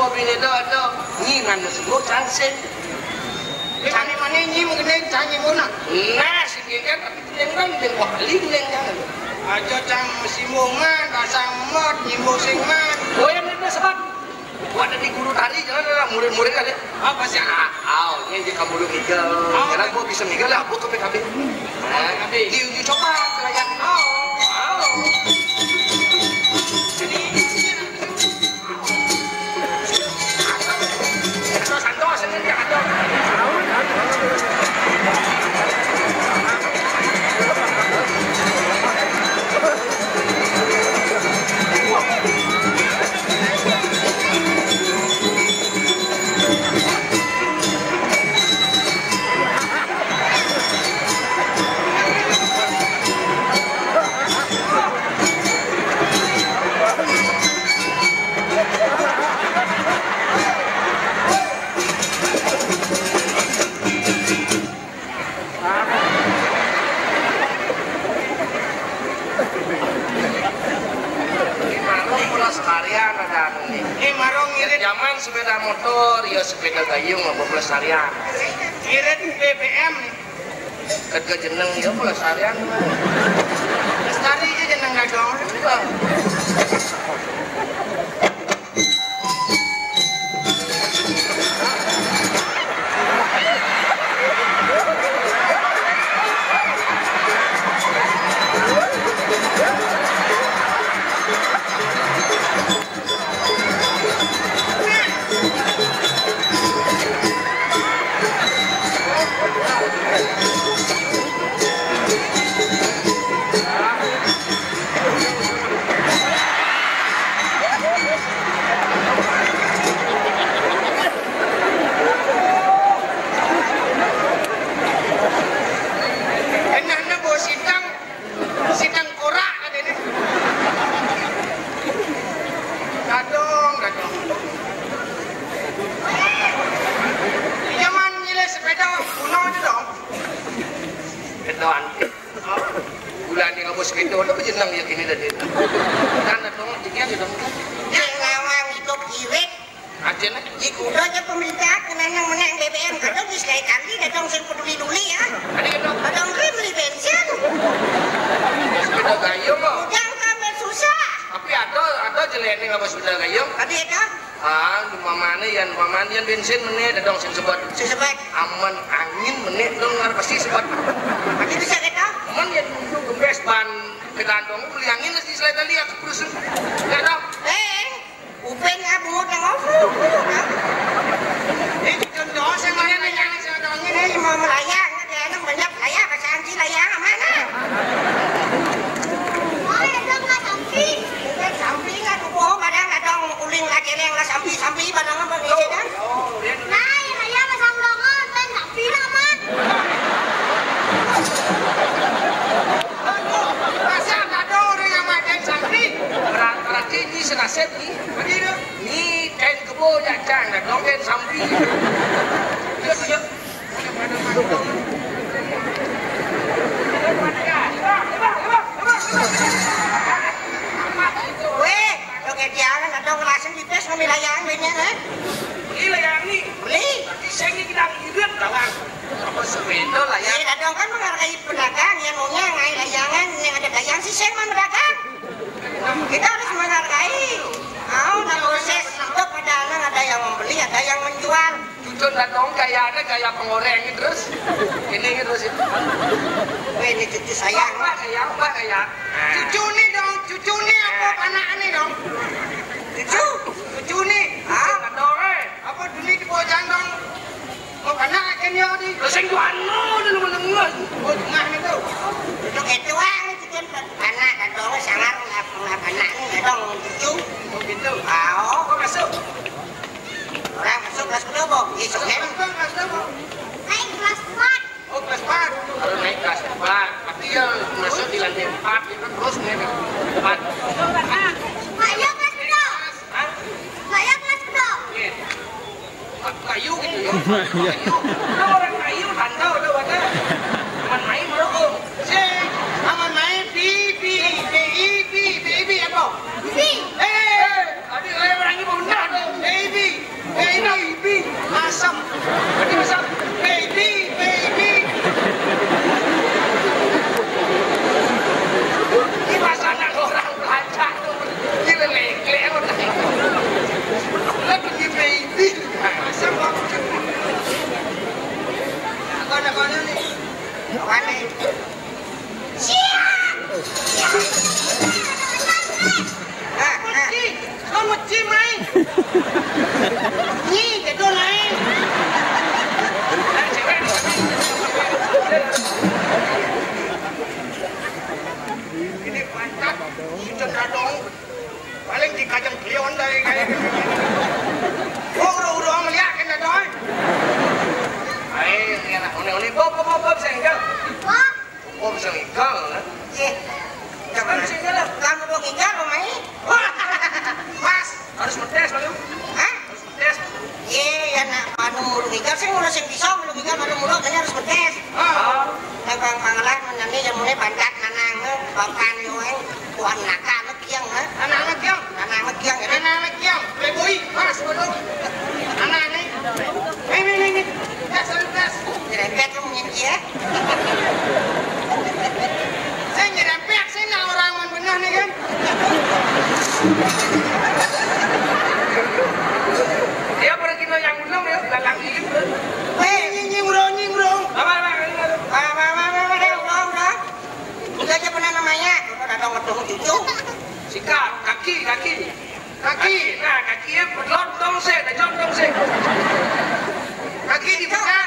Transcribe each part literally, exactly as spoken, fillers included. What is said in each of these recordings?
Bini do, do. Nyi nan sungguh cansing. Cang mané nyi mengkening cang nyi muna. Nah, si Gendang tapi Gendang, Gendang wah kali Gendang jangan. Aja cang simbungan, rasa emot, nyimbung sing man. Oh, yang bener sebab. Wah, tadi guru tari jangan lah, murid-murid kali. Apa sih? Ah, aw, ini di kamu dulu Miguel. Karena gua bisa Miguel lah, gua ke P K B. Nah, di uji coba, kelayan. Aw, aw. Jadi, Ini marong pelestarian ada anu nih. Ini marong ngirit. Zaman sepeda motor, ya sepeda gayung apa pelestarian. Ngirit B B M. Ket jeneng ya pelestarian. Lestari aja jeneng gadong. Enaknya bawa sitang, sitang korak ada ini. Gadong, gadong. Zaman nyilih sepeda kuno itu dong. Sepeda antik. Bulan ini ngabos sepeda, udah jeneng ya gini tadi. Kan dong, dikit aja dong. Yang lawang itu kiwit. Aja nih. Di kuda aja pemerintah, kena yang menang B B M, kadang di sekali kali, kadang sing peduli-duli ya. Tadi kan dong. Kadang beli, beli bensin. Sepeda gayung kok. Udah sampai susah. Tapi ada, ada jelek nih ngabos sepeda gayung. Tadi ya kan? Ah, umpamane yan, umpamane yan bensin meneh, dadong sing sebet. Sing sebet. Aman angin meneh, dong, ngar pasti sebet. Tapi bisa kita? Aman yan, dulu gempes ban, kedandong, beli angin, mesti selain tali, aku berusun. Ya, dong. Eh, upin ya, bungut yang ofu. Ini contoh, saya nanya, nanya, saya dong, ini mau melayang, ada yang banyak layang, kasih anji layang, mana? Oh, ya, dong, nggak sampai. Sampi nggak tuh, oh, kadang-kadang uling lah, celeng lah, sampi, sampi, kadang apa nih, kan? Nah, ya, ya, masang longan, kan sampi lah, Mat. Masa nggak ada orang yang makan sampi? Berarti ini senasib nih. Ini kain kebo ya, Cang, nggak dong kain sampi. Yuk, yuk. Weh, lo kayak jalan atau ngelasin di pes ngambil layang banyak, eh? Beli layang nih. Beli. Tapi saya ini kita ngirit, kawan. Apa sepeda layang? Iya, kadang kan menghargai pedagang, yang maunya ngai layangan, yang ada layang sih saya mah pedagang. Kita harus menghargai. Mau, nah, proses hidup ada anak, ada yang membeli, ada yang menjual. Cucun datang gayanya gaya pengoreng terus. Ini terus itu. Weh, ini cucu sayang. Apa gaya, apa gaya? Cucu nih dong, cucu nih apa anak nih dong? Cucu, cucu nih. Ah, apa dunia di bojang dong? Mau anak aja nih, Odi. Terus yang tuan lo udah nunggu-nunggu. Oh, tengah nih tuh. Cucu itu ah, ini cucu anak dan dong sangar nggak pernah anak nih dong cucu. Oh gitu. Ah, oh. Kok masuk? Orang masuk kelas berapa? Isuk kan? Kelas berapa? Naik kelas empat. Oh, kelas empat. Kalau naik kelas empat, berarti ya masuk di lantai empat, itu terus naik empat. Mak, ya kelas berapa? Hah? Mak, ya kelas berapa? Iya. Kayu gitu ya. Kayu. Udah orang kayu, tantau udah, udah. Cuman main merokok. Cek, aman main, pi, pi, pi, pi, pi, pi, apa? Pi. Eh, tadi saya berani benar tuh. Baby. Hah? Tes. Ye, ya nak anu mulu ngigal sing mulu sing bisa mulu ngigal mulu mulu kayaknya harus betes. Ah. Nah, Bang Pangelan menyanyi yang mulai pantat nanang, eh, papan yo, eh, kuan naka mekiang, eh. Anak mekiang. Anak mekiang, ya. Anak mekiang. Playboy, mas, bodoh. Anak ni. Ni, ni, ni, ni. Gas, gas. Nyerempet lu mungkin dia. Saya nyerempet, saya nak orang man benar ni kan. Dia pergi no yang ulung ya, dalam ini. Eh, nying, nying, bro, nying, bro. Apa, apa, apa, apa? Apa, apa, apa, apa, apa, apa? Udah aja pernah namanya. Udah datang ketemu cucu. Sikat, kaki, kaki. Kaki. Nah, kaki ya, pelot dong sih, pelot dong sih. Kaki dibuka,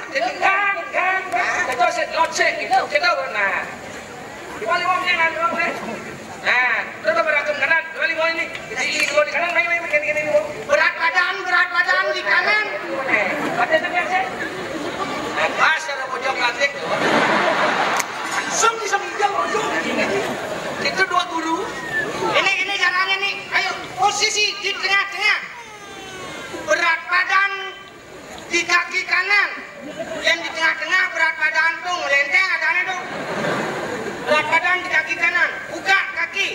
jadi gang, gang, gang. Pelot sih, pelot sih, gitu. Kita, nah. Coba lima menit, nah, lima menit. Nah, coba berakem kanan, coba lima ini. Ini dua di kanan, main, main, main, gini, gini, gini. Berat badan, berat badan di kanan. Ada yang sih? Pas ada pojok lantik. Langsung bisa meninggal, pojok. Itu dua guru. Ini, ini caranya nih. Ayo, posisi di tengah-tengah. Berat badan di kaki kanan. Yang di tengah-tengah berat badan tuh, lenteng adanya tuh. Berat badan di kaki kanan. Buka kaki.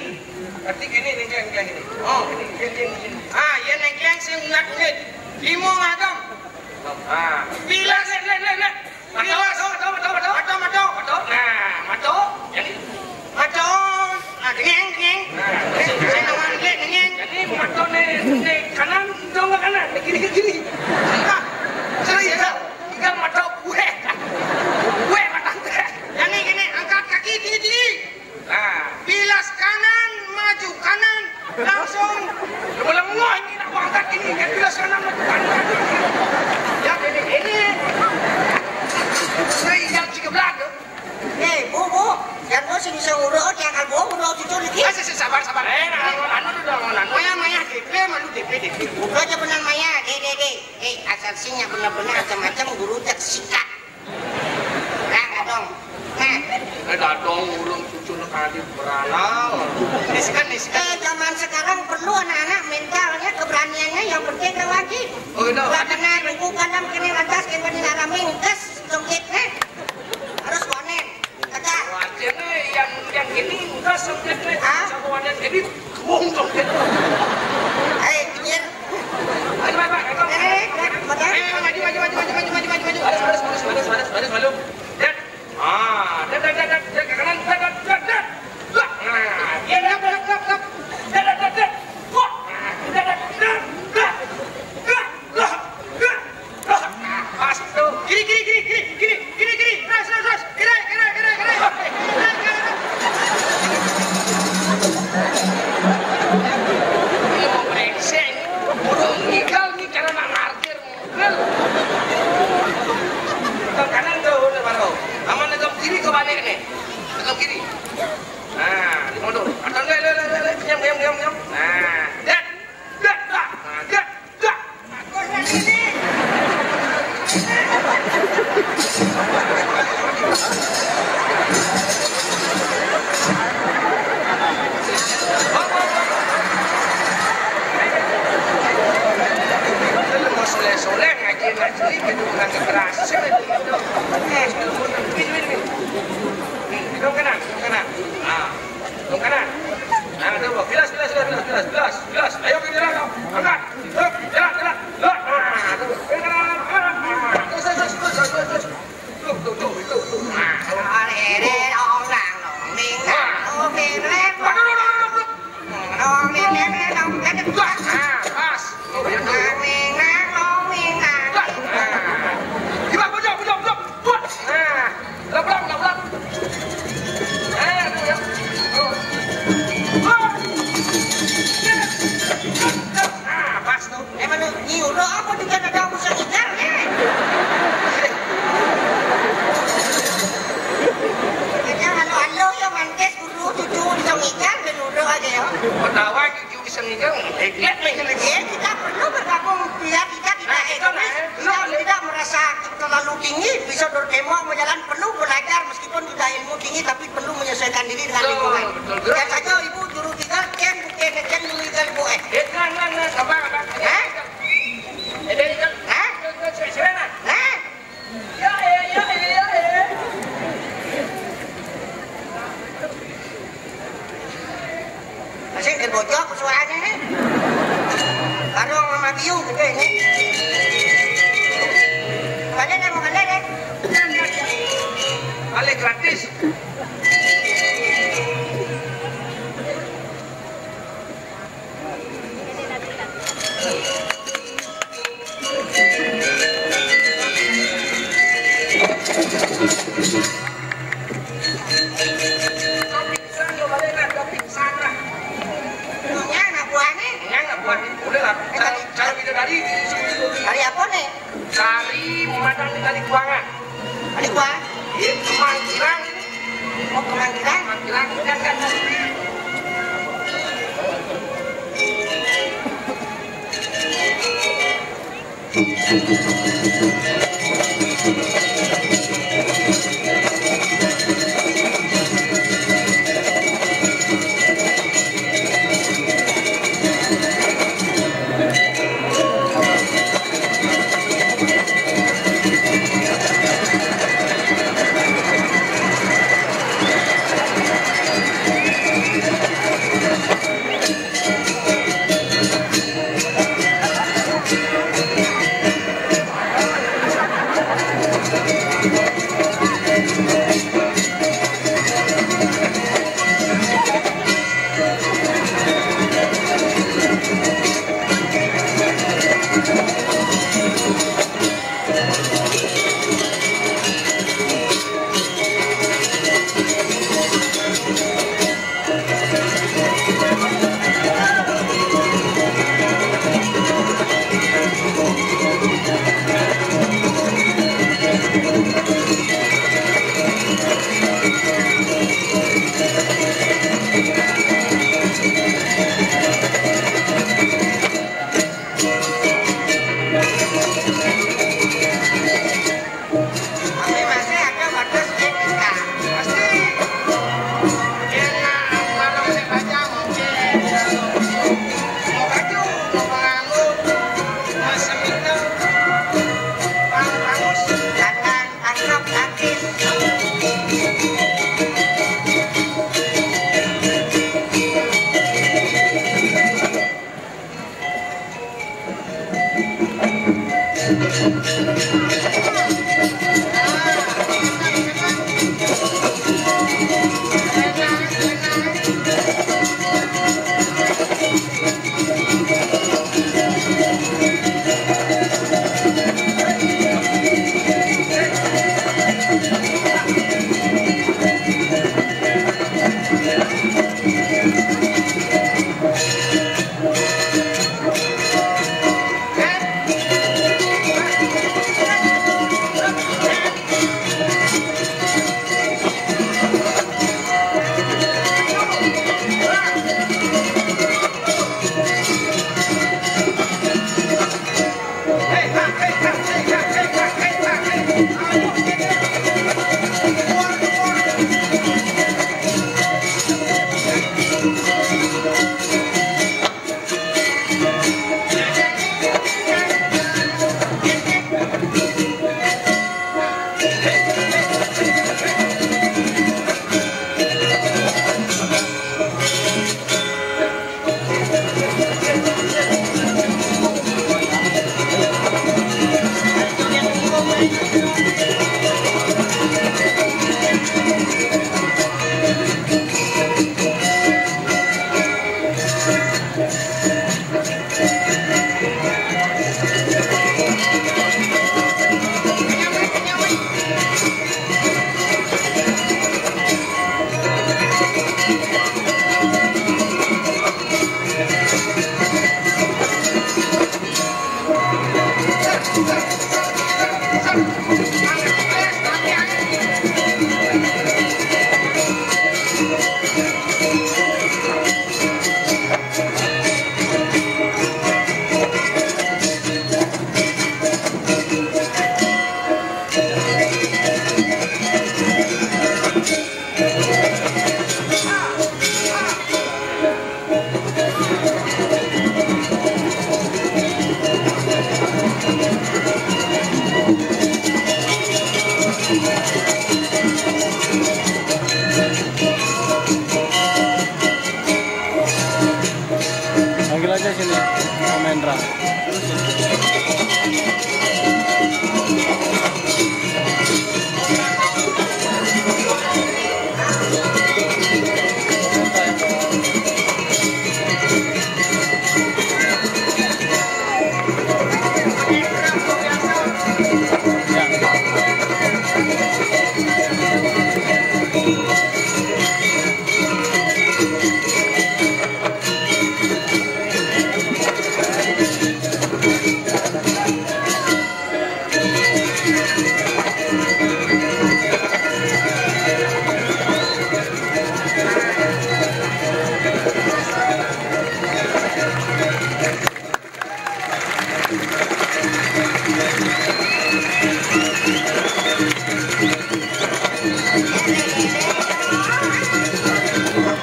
Berarti gini nih, gini, gini. Oh. Gini, gini, gini. Ah, ya nengkleng sih, ungat-ungat. Limo ngadem. Ah. Bilas. Lek, lek, lek, lek. Mato, mato, mato, mato, mato. Mato, mato. Mato. Nah, mato. Jadi, mato. Nah, dengeng, dengeng. Nah, dengeng. Saya nama lek dengeng. Jadi, mato ni, ni kanan, dong ke kanan. Ni kiri ke kiri. Entah. Serius, tak? Tiga mato, bueh. Bueh mata teh. Yang ni, gini, angkat kaki tinggi-tinggi. Nah, bilas kanan, maju kanan, langsung. Lu lengah ini nak angkat ini, kan bilas kanan, maju kanan. Ya, ini, ini. Saya yang tiga belas tu. Eh, Bu, Bu, yang kau sini bisa ngurus, jangan Bu, ngurus cucu lagi. Ah, sa-, sa-, sabar, sabar. Eh, nah, anu, anu, anu, anu. Maya, maya, D P, malu D P, D P. Buka aja benar maya, deh, deh, deh. Eh, asal sini benar-benar macam-macam guru tak sikat. Nah, dadong. Nah. Eh, dadong, ulung cucu nak adi beranal. Niskan, niskan. Eh, zaman sekarang perlu anak-anak mentalnya, keberaniannya, yang penting kan wajib. Oh, iya. Lah, dengan buku kanan kiri lantas, kiri kiri rame, ngkes, jongkit, eh. Harus konen. Kata. Wajib, eh, yang, yang ini, ngkes, jongkit, eh. Ah? Sama wadah, jadi, bung, jongkit. Eh, pikir. Maju, maju, maju, maju. Eh, maju, maju, maju. Baris, baris, baris, baris, baris, baris, maju. Tet. Ah, tet, tet, tet, tet, tet, ke kanan, tet, tet, tet, tet. Wah, nah, dia tet, tet, tet, tet. Tet, tet, tet, tet. Wah, nah, tet, tet, tet, tet. Wah, wah, wah, wah. Nah, pas tuh. Kiri, kiri, kiri, kiri, kiri, kiri, kiri. Terus, terus, terus. Kiri, kiri, kiri, kiri. Kiri, kiri. Ini mau brengsek. Burung ngigal nih karena nak markir. Ke kanan tuh, udah baru. Aman, tegap kiri ke balik nih. Tegap kiri. Nah, di motor. Atau enggak, enggak, enggak, enggak, enggak. Diam, diam, diam, diam. Nah, dah. Dah, dah. Nah, dah, dah. Bagus yang ini. Mau soleh-soleh ngaji, ngaji, gitu, bukan kekerasan. Eh, ini, ini, ini. Belum kena, belum kena. Ah, belum kena. Nah, tuh, bilas, bilas, bilas, bilas, bilas, bilas, bilas. Ayo, giliran, angkat. Tuh, jalan, jalan. Tuh, nah, tuh. Giliran, ah, ah, ah. Terus, terus, terus, terus, terus, terus. Tuh, tuh, tuh, tuh, tuh. Nah, tuh. Orang, orang, orang. Aduh, aduh, aduh, aduh, aduh. Nah, pas. Oh, ya, tuh. Nah. Gimana, bujang, bujang, bujang. Buat. Nah, ulang, ulang, ulang, ulang. Nah, tuh, ya. Tuh. Wah. Nah, pas tuh. Emang lu nyuruh apa di sana kamu sekitar, eh? Kayaknya anu-anu ya, mantes dulu, cucu di sekitar, nyuruh aja ya. Pertawaan. Bisa ngigal, hebat nih, ini. Ya, kita perlu bergabung, biar kita tidak egois, kita tidak merasa terlalu tinggi, bisa berdemo, berjalan, perlu belajar, meskipun sudah ilmu tinggi, tapi perlu menyesuaikan diri dengan lingkungan. Betul, betul. Lihat saja Ibu juru tiga, Ken, Bu Ken, Ken, juru tiga, Bu, eh. Eh, nah, nah, nah, apa, apa? Iu gitu ini. Balik deh, mau balik deh. Balik gratis. Yang anak buahnya? Yang anak buahnya. Udah lah. Cari, cari bidadari. Cari apa nih? Cari pemadam di Tali Kuangan. Tali Kuangan? Iya, Kemanggiran. Oh, Kemanggiran? Kemanggiran. Kan, kan. Tapi masih ada batas etika. Pasti. Enak, kalau saya baca mungkin. Mau baju, mau penganut, mau seminar, mau bagus. Jangan akrab artis.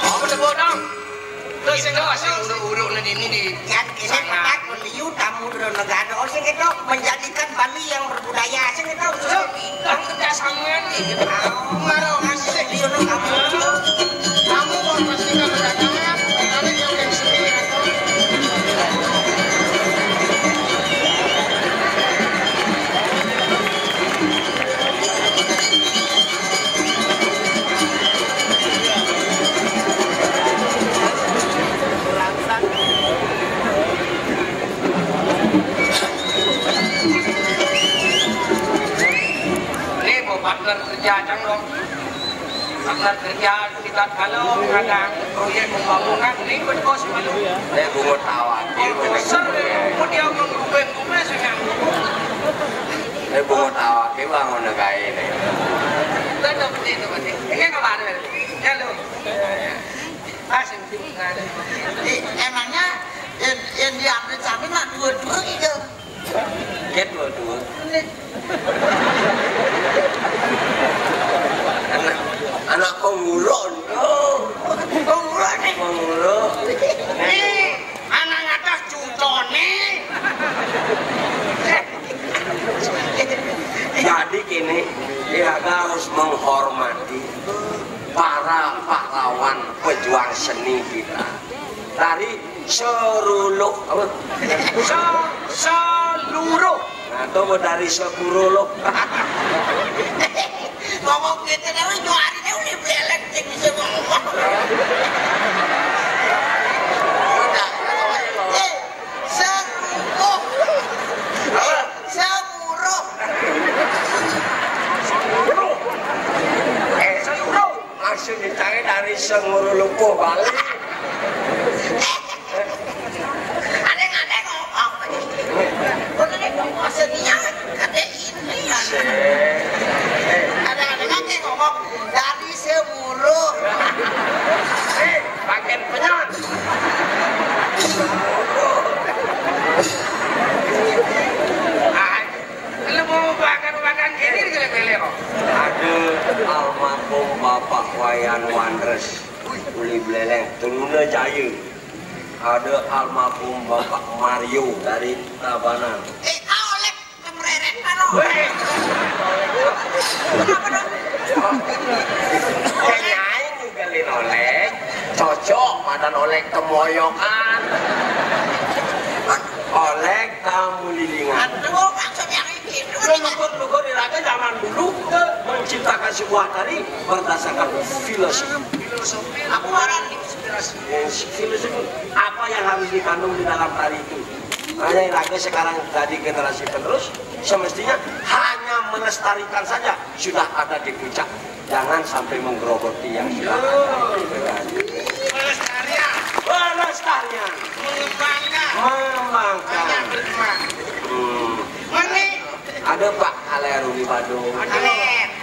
Apa tepuk dong? Terus yang sing uruk-uruk nang ini di. Ya, ini sangat. Petak liu tamu dari negara. Oh, sing itu menjadikan Bali yang berbudaya. Sing itu. Bintang kerjasama nih. Marah masih liu nang kamu. Kamu mau pastikan berdagangan, tarik yang udah sendiri atau Ini mau partner kerja, Cang, dong. Partner kerja kita kalau ada proyek pembangunan, ini ikut bos malu. Ini bungut awak, ini bungut. Bos, mau dia mengubah-ubah, saya nggak ngubah. Ini bungut awak, ini bangun negara ini. Betul, betul, betul. Ini nggak ada. Ya, lo. Pas, ini nggak ada. Di, emangnya yang, yang diambil camin lah dua-dua gitu. Ket dua-dua. Anak, anak pengurun. Oh, pengurun nih. Pengurun. Nih, anak atas cucone. Jadi kini, kita harus menghormati para pahlawan pejuang seni kita dari seruluk apa? Se-, seluruh. Nah, itu dari sekuruluk. Ngomong gitu, tapi dua hari dia udah belek, dia bisa ngomong. Udah, udah, udah. Eh, serupuh. Apa? Semuruh. Seluruh. Eh, seluruh. Maksud dicari dari seluruh lupuh Bali. Ada yang ada ngomong. Udah deh, ngomong sedihnya. Ada ini. Ada, ada yang ngomong dari semuruh. Eh, pakai penyot. Lu mau makan-makan gini, gini, gini, kok. Ada almarhum Bapak Wayan Wandres, Uli Beleleng, Truna Jaya. Ada almarhum Bapak Mario dari Tabanan. Eh, ah, oleh kemreret, anu. Weh. Kenapa dong? Ya, nyai juga lin oleh. Cocok, madan oleh kemoyokan. Oleh kamu lilingan. Aduh, maksudnya itu. Lugur-lugur di raga zaman dulu menciptakan sebuah tari berdasarkan filosofi. Filosofi, apa ngaran inspirasi? Eh, filosofi apa yang harus dikandung di dalam tari itu? Makanya raga sekarang jadi generasi penerus, semestinya hanya melestarikan saja sudah ada di puncak. Jangan sampai menggerogoti yang sudah ada. Pelestarian. Pelestarian. Mengembangkan. Mengembangkan. Banyak berkembang. Hmm. Meni. Ada Pak Kale Rumi Badung. Ada.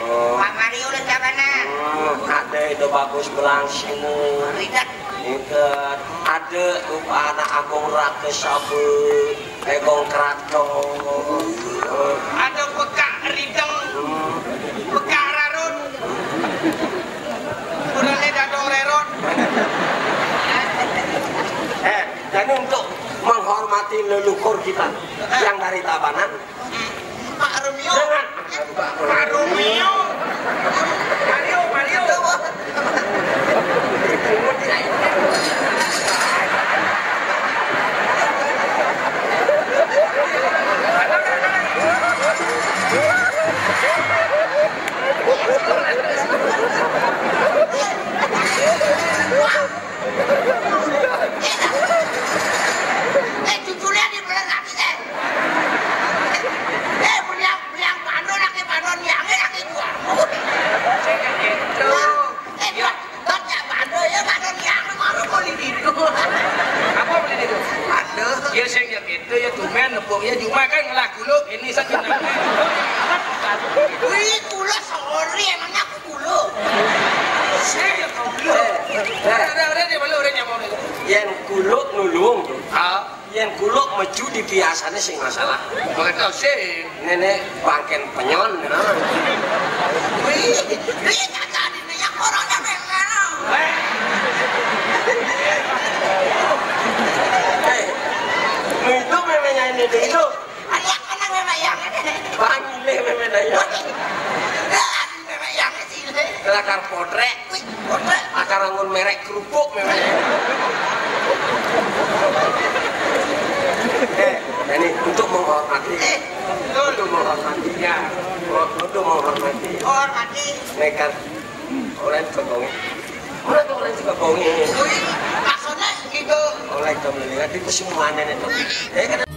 Oh. Pak Mario udah Tabanan. Hmm, ada itu bagus belang sini. Ridat. Itu ada anak Agung Rake Sabe. Legong Krato. Ada pekak rideng, pekak rarut. Urane dadong rerot. Eh, dan untuk menghormati leluhur kita yang dari Tabanan, Pak Romeo. Dengan Pak Romeo. Mario, Mario. Kan ngelah kuluk ini sakit. Wih, kuluk sorry, emangnya aku kuluk. Saya kuluk. Udah, udah, udah, dia belum, udah, dia belum. Yén kuluk nulung. Ah. Yén kuluk meju dibiasané sing masalah. Begitu sih. Nenek bangkén penyon, nah. Wih, wih, kagak ada minyak corona, memang. Eh, itu memangnya ini itu. Ayak menang memang yang ini. Pangilé memang dah ya. Memang yang ini. Kelakar potrek. Wih, potrek. Akar anggun merek kerupuk memang. Eh, ini untuk menghormati. Eh, untuk menghormati. Ya. Untuk menghormati. Hormati. Nekat orang ke bongi. Orang tuh orang juga bongi. Wih, maksudnya gitu. Orang itu melihat itu semua nenek tuh. Eh, kan